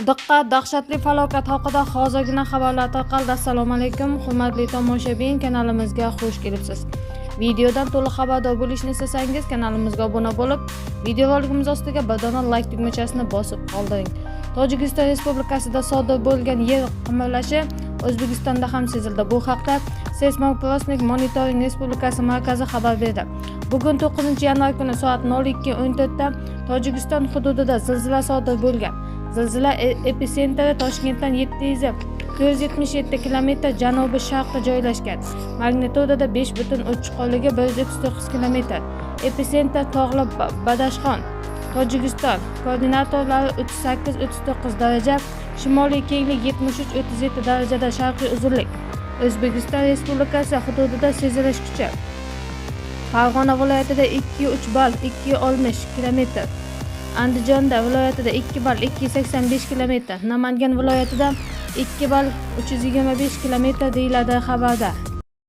Diqqat, dahshatli falokat haqida hozirgina xabarlar tarqaldi. Assalomu alaykum, hurmatli tomoshabin, kanalimizga xush kelibsiz. Videodan to'liq xabardor bo'lishni istasangiz, kanalimizga obuna bo'lib, videorolikimiz ostiga bir dona like tugmachasini bosib qoldiring. Tojikiston Respublikasida sodir bo'lgan yer qimirlashi O'zbekistonda ham sezildi. Bu haqda Seysmoprosnik monitoring respublikasi markazi xabar berdi. Bugun 9-yanvar kuni soat 02:14 da Tojikiston hududida zilzila sodir bo'lgan. Zilzila epitsentri Toshkentdan 477 kilometr janubi sharqda joylashgan. Magnitudada 5,3, chuqurligi 139 kilometr. Epitsentr Tog'li Badashxon, Tojikiston. Koordinatalari 38-39 daraja, shimoliy kenglik 73-37 darajada sharqiy uzunlik. O'zbekiston Respublikasi hududida sezilish kuchi: Farg'ona viloyatida 2,3 ball, 2,60 kilometr. Andijonda viloyatida 2 ball, 2,85 kilometr. Namangan viloyatida 2 ball, 325 kilometr, deyiladi xabarda.